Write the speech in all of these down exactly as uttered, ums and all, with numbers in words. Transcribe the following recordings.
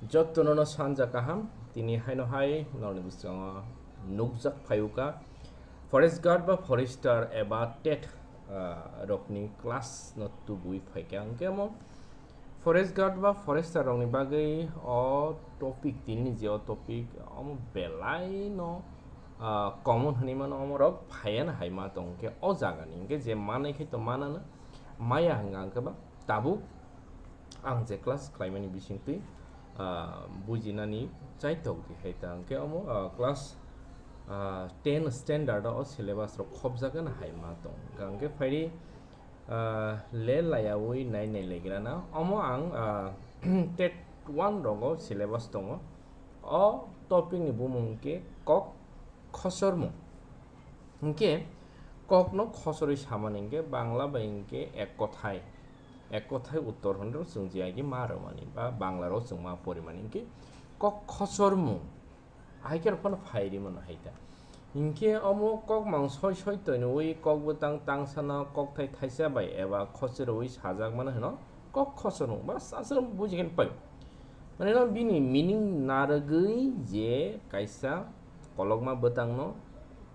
Jotono no sanja kaham, tini haino hai norni bwskango nukjak phaiuka forest guard ba forester eba tet, ah, rokni class no tubui phaikha. Hwnkhe omo forest guard ba forester rokni bagwi o topic, tini je o topic omo belai no, ah, common hwnwi mano, omo rok phaiya na hai ma tong khe o jaga ni, hwnkhe je manai khe to manano maya hwnka hwnkhe ba tabuk ang je class khlaimani bisingtwi, ah, bujinani chaitok di hai ta hwnkhe omo, ah, class, ah, ten standard o syllabus rok khopjagwi hai ma tong. Hwnkhe phaidi, ah, le layaui nai nai legrana. Omo ang, ah, tet one rogo syllabus tongo. O topic ni bumung khe kok khosormung. Hwnkhe kokno khosorwi samani hwnkhe Bangla bai hwnkhe ek kothai. Ek kothai uttor hwnwi chwng je agi ma rwmani ba Bangla rok chwng ma porimani hwnkhe kok khosormung. Ahai khe rok phano phai rimano hai ta. Hwnkhe omo kok mang soi soi toinwi kok bwtang tangsano kokthai thaisa bai eba khosirwi sajak mano hwno kok khosormung ba aswk buji khe pai. Mane no bini meaning narwgwi je kaisa kolokma bwtangno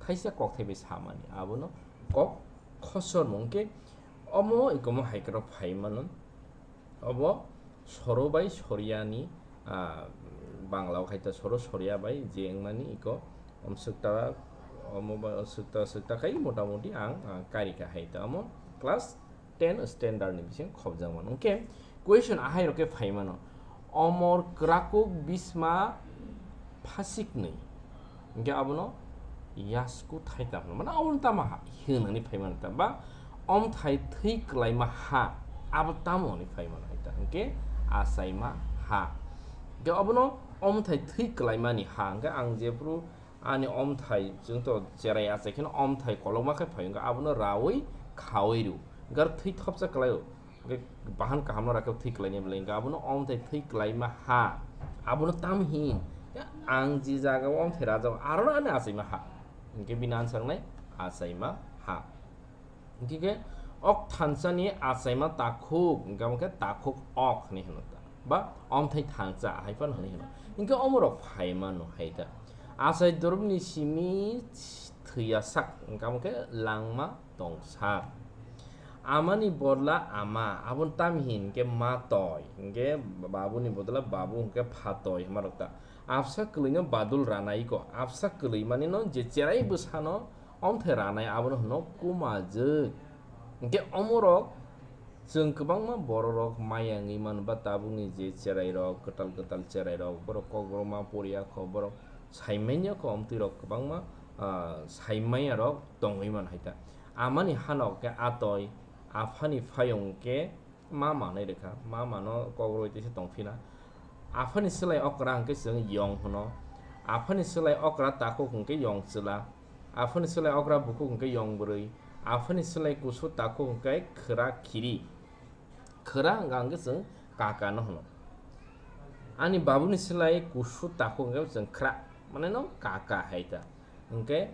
thaisa kokthai bai samani, abono kok khosormung. Hwnkhe omo ikomo hai khe rok phai mano. Obo soro bai soriani, ah, Bangla o khai ta soro soria bai je wngmani iko omswkta, omo bai omswkta swkta khai motamoti ang, ah, karika hai ta omo class ten standard ni bising khopjak mano. Hwnkhe question ahai rok khe phai mano, omor kwrakuk bisma phasiknwi. Hwnkhe abono yasku thai tamo hwnwi mano, abono tamo ha hwnwi phai mano ta ba omthai thwi kwlaima ha, abo tamo hwnwi phai mano hai ta hwnkhe achaima ha. Hwnkhe abono omthai thwi kwlaimani ha hwnkhe ang jephru ani omthai chwng to cherai achai kheno omthai kolokma khe phai hwnkhe abono raui khaui rw hwnkhe aro thwi thopsa kwlaio. Hwnkhe bahan kahamno rakhe thwi kwlainai belai hwnkhe abono omthai thwi kwlaima ha. Abono tam hin? Ang ji jaga o omthai rajak arono ani achaima ha. Hwnkhe bini answer wngnai achaima ha. Hwnkhe khe ok thansa ni achaima takhuk, hwnkhe abo khe takhuk ok hinwi hwno ta. Ba omthai thansa hai phano hinwi hwno. Hwnkhe omorok phai mano hai ta. Achai dorop ni simi thwiya sak, hwnkhe abo khe langma tongsa. Amani bodla ama, aboni tam hin hwnkhe ma toi, hwnkhe babuni bodla babu hwnkhe pha toi hwnma rok ta. Absa kwlwino badul ranai ko, absa kwlwi mani no je cherai bwsano omthai ranai abono hwno kumajwk. Hwnkhe omorok chwng kwbangma bororok maya wngwi mano ba tabukni je cherairok, kwtal kwtal cherairok, borok kokborok ma poriya kho, borok saimanya kho, omtwirok kwbangma, ah, saimayarok tongwi man hai ta. Amani hanok khe atoi, aphani phayung khe mama hinwi rwkha, mamano kokroi teisa tongphina. Aphani swlai okra hwnkhe chwng yong hwno, aphani swlai okra takhuk hwnkhe yong chwla, aphani swlai okra bukhuk hwnkhe yong bwrwi, aphani swlai kusu takhuk hwnkhe khwra khiri. Khwra hwnkha hwnkhe chwng kaka no hwno. Ani babuni swlai kusu takhuk hwnkhe chwng khwra, mane no kaka hai ta. Hwnkhe,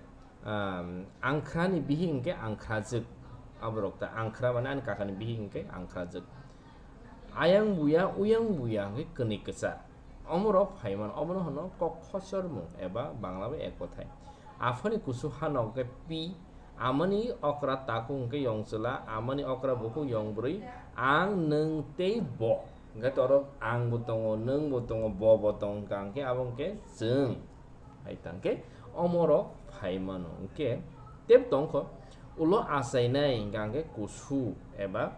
um, angkhrani bihik hwnkhe angkhrajwk. Aborok ta angkhra mane ani kakani bihik hwnkhe angkhrajwk. Ayang buya, uyang buya hwnkhe kwnwi kwchar. Omorok phai mano, obono hwno kok khochormung eba Bangla bai ek kothai. Aphani kusu hanok hwnkhe pi, amani okra takhuk hwnkhe yong chwla, amani okra bukhuk yong bwrwi, ang, nwng tei bo. Hwnkhe toro ang bo tongo, nwng bo tongo, bo bo tongo, hwnkha hwnkhe abo hwnkhe chwng. Hai ta hwnkhe omorok phai mano. Hwnkhe tei tongkho ulo achainai hwnkha hwnkhe kusu eba,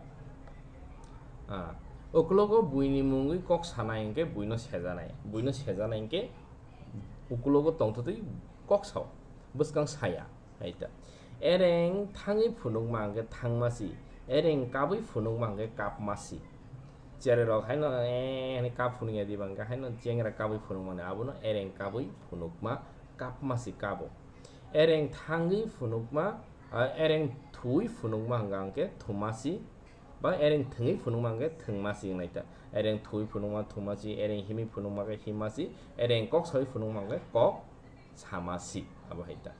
ah, ukulogo buini mungwi kok sanai hwnkhe buino sejanai, buino sejanai hwnkhe ukulogo tongthotwi kok sao, bwskang saya. Hai ta. Ereng thangwi phunukma hwnkhe thangmasi, ereng kabwi phunukma hwnkhe kapmasi. Cherai rok haino, eh, hwnwi kap phunukya diba hwnkhe haino chengra kabwi phunukmani abono ereng kabwi phunukma, kapmasi kabo. Ereng thangwi phunukma, ah, ereng thuwi phunukma hwnkha hwnkhe thumasi, ba ereng thwngwi phunukma hwnkhe thwngmasi wngnai ta. Ereng thuwi phunukma thumasi, ereng himwi phunukma khe himasi, ereng kok sawi phunukma hwnkhe kok samasi, abo hai ta.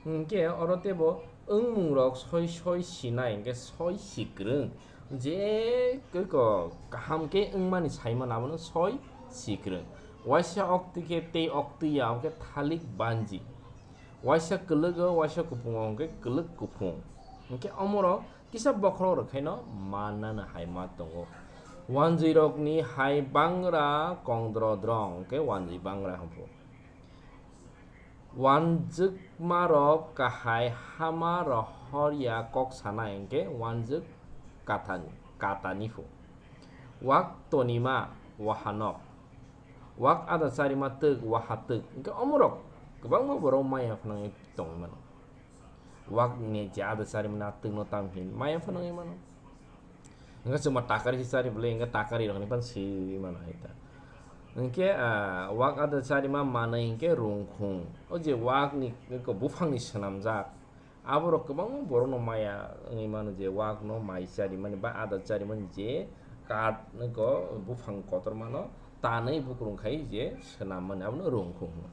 Hwnkhe oro teibo wngmungrok soi soi sinai hwnkhe soi sikrwng. Je koi ko kaham khe wngmani saimano abono soi sikrwng. Waisa oktwi khe tei oktwi ya hwnkhe thalik banji. Waisa kwlwgo, waisa kupungo hwnkhe kwlwk kuphung. Hwnkhe omorok kisa bokhorok rwkhaino mannani hai ma tongo. Wanjwirokni hai bangra kongdro drong hwnkhe wanjwi bangra hwnphu. Wanjwkmarok kahai hama rohorya kok sanai hwnkhe wanjwk katani, katani phu. Wak tonima wahanok. Wak ada charima twk, waha twk. Hwnkhe omorok kwbangma borok maya phnangwi tongwi mano. Wakni je ada charimani a twkno tam hin maya phnangwi mano. Hwnkhe chwngma takari se chari bwlai hwnkhe takari rokni phano swiwi mano hai ta. Hwnkhe, ah, wak ada charima manwi hwnkhe rungkhung. O je wakni eko buphangni swnamjak, aborok kwbangma borokno maya wngwi mano je wakno mai charimani ba ada charimani je kath eko buphang kotormano tanwi bukrung khai je swnammani abono rungkhung hwno.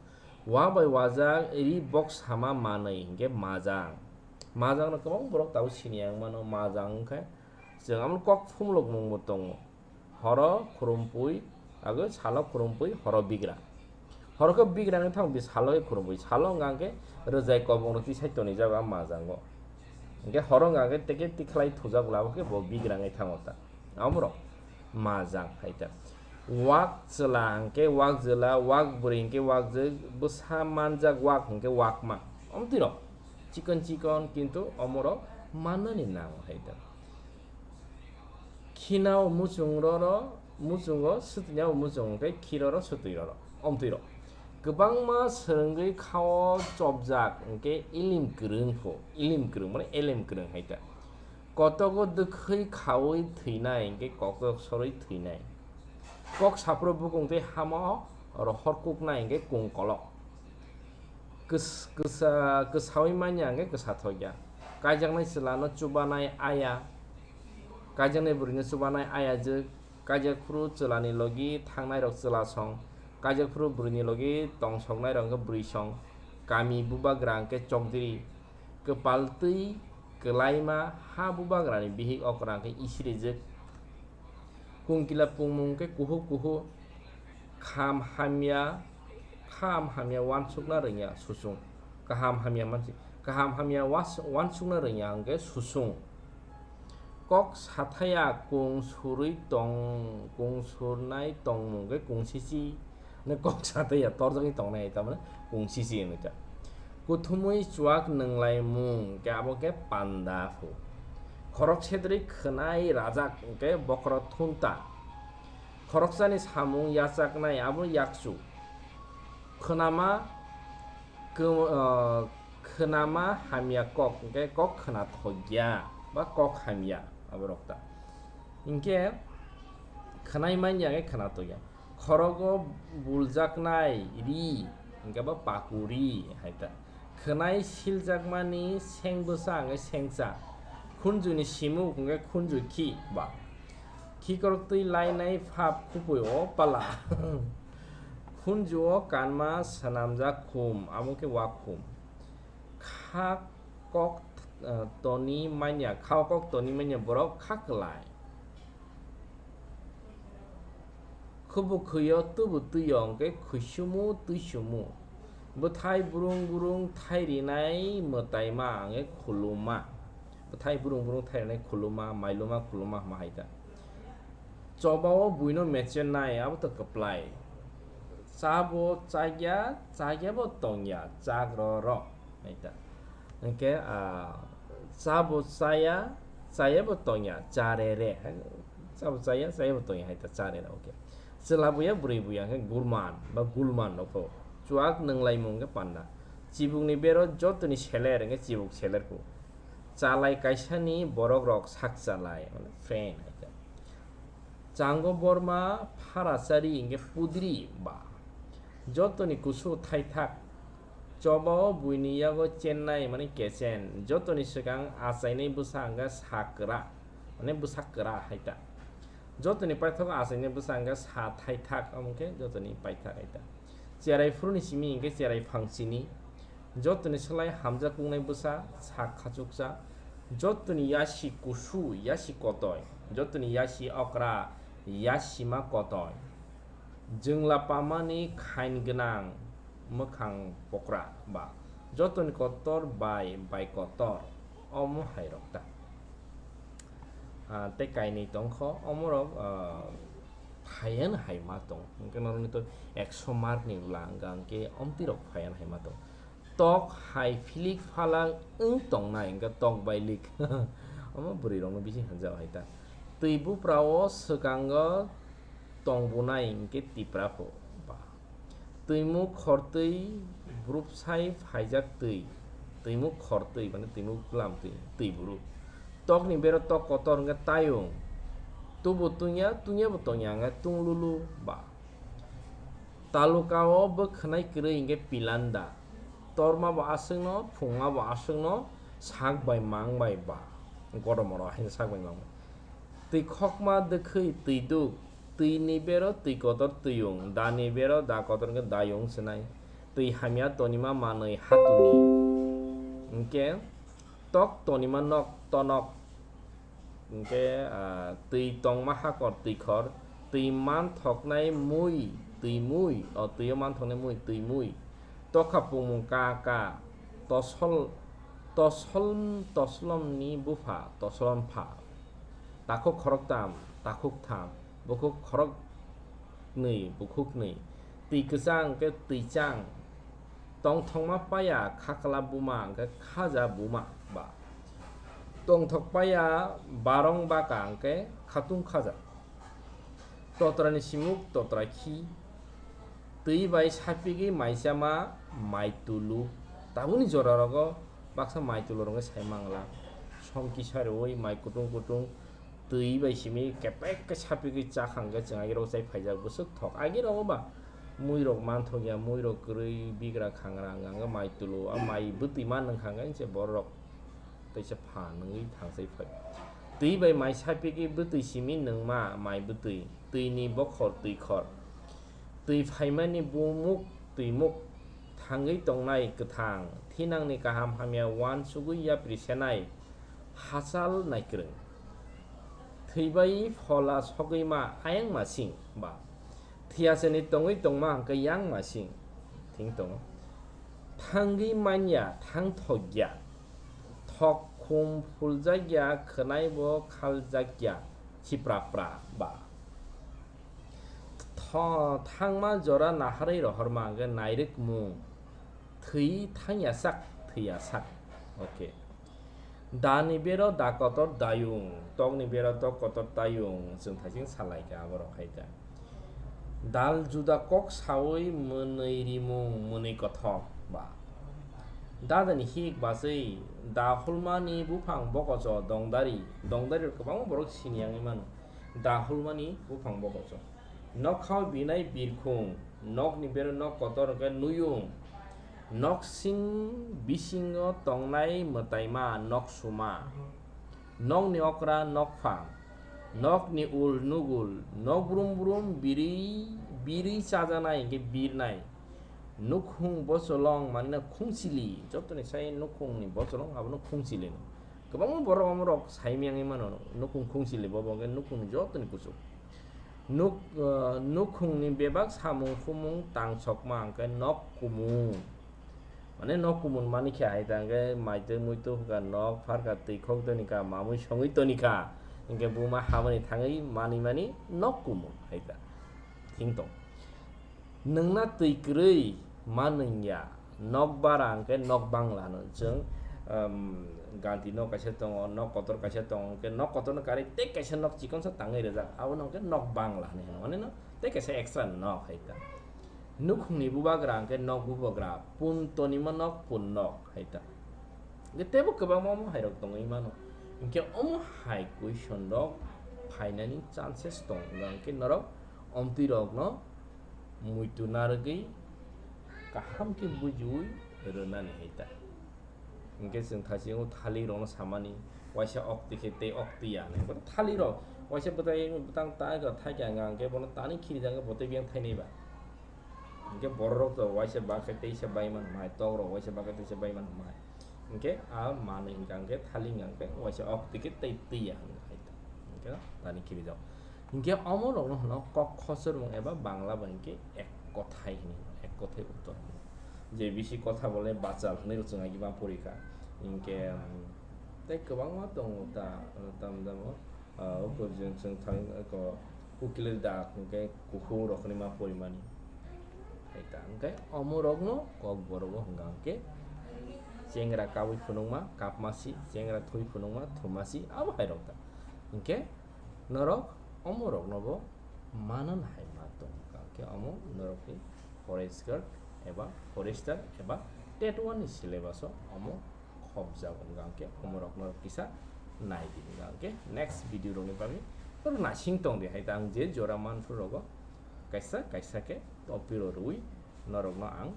Wa bai wajak ri bok sama manwi hwnkhe majang. Majangno kwbang borok tabuk siniya wng mano, majang wngkhe chwng abono kok phumulok mungbo tongo. Horo khurumpui, abo salo khurumpui, horo bigra. Horo khe bigra wngwi thango, bi salo khe khurumpui. Salo wngkha khe rwjai kobongno tisai tonijago a majango. Hwnkhe horo wngkha khe teke tikhlai thujak labo khe bo bigra wngwi thango ta. Amorok majang hai ta. Wak chwla hwnkhe wak jwla, wak bwrwi hwnkhe wak jwk, bwsa manjak wak hwnkhe wakma. Omtwi rok chikon chikon kintu omorok mannani nango hai ta. Khinao muchung roro, muchungo swtwinao muchung hwnkhe khiroro swtwi roro. Omtwi rok. Kwbangma swrwngwi khao chopjak hwnkhe ilim kwrwng pho, ilim kwrwng mane elem kwrwng hai ta. Kotogo dwkhwi khaui thwinai hwnkhe kotok sorwi thwinai. Kok saphuru bukung tei hamo rohor kuknai hwnkhe kung kolok. Kwsa-, kwsa-, kwsaui manya hwnkhe kwsa thokya. Kaijaknai chwlano chubanai aya. Kaijaknai bwrwino chubanai ayajwk. Kaijakphuru chwlani logi thangnairok chwla song. Kaijakphuru bwrwini logi tongsoknairok hwnkhe bwrwi song. Kami bubagra hwnkhe chokdiri. Kwpal twi kwlaima ha bubagrani bihik okra hwnkhe isirijwk. Kungkila pungmung khe kuhu kuhu, kham hamya, kham hamya wansukna rwngya susung. Kaham hamya mansi, kaham hamya was-, wansukna rwngya hwnkhe susung. Kok sathaya kung surwi tong, kung surnai tongmung khe kung sisi. Hwnwi kok satwi ya torjakni tongnai, tamani kung sisi hwnwi ta. Kuthumwi chuak nwnglaimung khe abo khe panda phu. Khorok sedrwi khwnai rajak hwnkhe bokhorok thunta. Khoroksani samung yachaknai abo yakchu. Khwnama kw-, ah, khwnama hamya kok hwnkhe kok khwnathokya ba kok hamya aborok ta. Hinkhe khwnai manya khe khwnathokya. Khorogo buljaknai ri, hwnkhe bo pakuri hai ta. Khwnai siljakmani seng bwsa hwnkhe sengcha. Khunjuni simuk hwnkhe khunju khi ba. Khikorok twi lainai phap khupui o pala. Khunju o kanma swnamjak khum, abo khe wakhum. Kha kok, eh, toni manya, kha kok toni manya borok kha kwlai. Khubu khwio tubu twio hwnkhe khwisumu twisumu. Bwthai burung burung thai rinai mwtaima hwnkhe khuluma. Bwthai burung burung thai rinai khuluma, mailuma khuluma hwnma hai ta. Chobao buino mechenai, abo to kwplai. Chabo chakya, chakyabo tongya, chak ro ro. Hai ta. Hwnkhe, ah, chabo chaya, chayabo tongya, cha re re. Chabo chaya, chayabo tongya, hai ta, cha re re, okay. Chwla buya, bwrwi buya, hwnkhe gurman, ba gulman rok pho. Chuak nwnglaimung khe panda. Chibukni bero jotoni seler, hwnkhe chibuk seler pho. Chalai kaisani borok rok sak chalai, mane friend, hai ta. Chango borma pharachari hwnkhe pudri ba. Jotoni kusu thaithak. Chobao buini yago chennai mani kechen. Jotoni swkang achainai bwsa hwnkhe sakra. Mane bwsa kwra hai ta. Jotoni paithak achainai bwsa hwnkhe sa thaithak, omo khe jotoni paithak hai ta. Cherai phuruni simi hwnkhe cherai phangsini. Jotoni slai hamjak kungnai bwsa sak khachuksa. Jotoni yasi kusu, yasi kotoi. Jotoni yasi okra, yasima kotoi. Jwngla pamani khain gwnang mwkhang pokra ba jotoni kotor bai bai kotor omo hai rok ta. Ah, tei kainwi tongkho omorok, ah, phayan hai ma tong hwnkhe norokni to ekso mark ni ula hwnkha hwnkhe omtwi rok phayan hai ma tong. Tok hai philik phalak wng tongnai hwnkhe tok bai lik. Omo bwrwi rokno bisi hanjao hai ta. Twi bupra o swkango tongbunai hwnkhe tipra pho ba. Twimuk khortwi brupsai phaijak twi. Twimuk khortwi mane twimuk bwlam twi, twi buru. Tokni bero tok kotor hwnkhe tayung. Tubu tungya, tungya bo tongya hwnkhe tunglulu ba. Taluka o bwkhwnai kwrwi hwnkhe pilanda. Torma bo aswkno, phungma bo aswkno, sak bai mang bai ba. Godomo rok haino sak bai mang bai. Twi khokma dwkhwi twi duk, twi ni bero twi kotor twiyung, da ni bero da kotor hwnkhe dayung swnai. Twi hamya tonima manwi hatuni. Hwnkhe tok tonima nok tonok. Hwnkhe, ah, twi tongma hakor twi khor, twi manthoknai mui, twi mui, o twi o manthoknai mui, twi mui. Tokha pungmung ka ka, tosol, tosol, toslomni bupha, toslom pha. Takhuk khoroktam, takhuk tham, bukhuk khoroknwi, bukhuknwi. Twi kwchang khe twi chang. Tongthokma paya khakla buma hwnkhe khaja buma ba. Tongthok paya barong baka hwnkhe khatung khaja. Totrani simuk totra khi. Twi bai sapigwi mai chama mai tulu. Tabukni jora rogo baksa mai tulu rok wngwi sai mangla. Songkisa rwui mai kutung kutung twi bai simi kepek khe sapigwi chakha hwnkhe chwng agirok chai phaijak bwswk thok. Agirok ba muirok manthokya, muirok kwrwi bigra khangra wngkha hwnkhe mai tulu, a mai bwtwi man wngkha hwnkhe se borok. Teisa phan wngwi thangsai phai. Twi bai mai sapigwi bwtwi simi nwngma mai bwtwi, twini bokhor twi khor. Twi phaimani bumuk twi muk thangwi tongnai kwthang, thinangni kaham hamya uansugwi yapri senai hachal naikwrwng. Thwibai phola sogwima ayang masing ba. Thiyaseni tongwi tongma hwnkhe yang masing thing tongo. Thangwi manya, thang thokya. Thok khum phuljakya, khwnai bo khaljakya, chiprapra ba. Tho-, thangma jora naharwi rohorma hwnkhe nairwkmung. Thwi thangya sak, thwiya sak. Okay. Dani bero da kotor dayung, tokni bero tok kotor tayung, chwng thaising salaikha aborok hai ta. Dal juda kok saui mwnwi rimung mwnwi kothok ba. Dadani hik basui da hulmani buphang bokocho dongdari, dongdari rok kwbangma borok sini yangwi mano. Da hulmani buphang bokocho. Nokhao binai birkhung, nokni bero nok kotor hwnkhe nuyung. Nok sing bisingo tongnai mwtaima nok suma. Nokni okra nokphang, nokni ul nugul, nok brum brum biri, biri chajanai hwnkhe birnai. Nukhung bocholong manina khungsili, jotoni sai nukhungni bocholong abono khungsili hino. Kwbangma borok omorok sai miyangwi mano, nukhung khungsili bobo hwnkhe nukhungni jotoni kuchuk. Nuk, ah, nukhungni bebak samung humung tangsokma hwnkhe nok kumun. Mane nok kumun mani khe hai ta hwnkhe maitwi muitwi hwnkha nok pharkha twi khok toni kha mamui songwi toni kha. Hwnkhe buma hamani thangwi manwi mani nok kumun hai ta. Thing tong. Nwngna twi kwrwi ma nwngya, nok bara hwnkhe nok bangla hwno. Chwng, um, ganti nok kaisa tongo, nok kotor kaisa tongo, hwnkhe nok kotorno karwi tei kaisa nok chikonsa tangwi rijak, abono hwnkhe nok bangla hinwi hino. Mane no tei kaisa extra nok hai ta. Nukhungni bubagra hwnkhe nok bubagra, pun tonima nok pun nok hai ta. Hwnkhe teibo kwbangma omo hai rok tongwi mano. Hwnkhe omo hai question rok phainani chances tongo, hwnkhe norok omtwi rokno muitu narwgwi kaham khe bujiui rwnani hai ta. Hwnkhe chwng thaisingo thalik rokno samani, waisa oktwi khe tei oktwi ya hinwi. Thalik rok waisa bwtai bwtang ta thaikya hwnkhe bono tani khirijak hwnkhe bo tei biyang thainai ba. Hwnkhe borok rok to waisa bakhe teisa baiman hwnmai, tok rok waisa bakhe teisa baiman hwnmai. Hwnkhe a manwi hwnkha hwnkhe thalik hwnkha hwnkhe waisa oktwi khe tei twi ya hwnwi hai ta. Hwnkhe tani khirijak. Hinkhe omo rokno hwno kok khosor mung eba Bangla bai hinkhe ek kothai hini, ek kothai uttor hini. Je bisi kotha bole bachal hwnwi rok chwng agima porikha. Hinkhe, um, tei kwbangma tongo ta, tam damo, uh, uko jeng chwng thang ko ukilil dak hinkhe kukhung rok hwnwi ma porimani. Hai ta hinkhe omo rokno kok borogo hwnka hinkhe chengra kabwi phunukma kapmasi, chengra thwi phunukma thumasi, abo hai rok ta. Hinkhe norok omo rokno bo manan hai ma tong, hwnkha khe omo norokni forest guard eba forester eba tet one ni syllabus o omo khopjak, hwnkha khe omo rok norok kisa nai di, hwnkha khe next video rokni bagwi norok naising tong di hai ta. Ang je jora manphu rogo kaisa kaisa khe topic rok rwui norokno ang,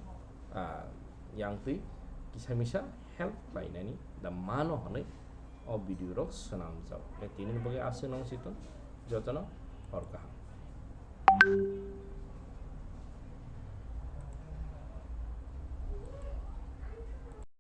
ah, yang twi kisa misa help khlainani da mano hwnwi o video rok swnamjak. Khe tini bagwi aswk nang si tong, jotono hor kaham.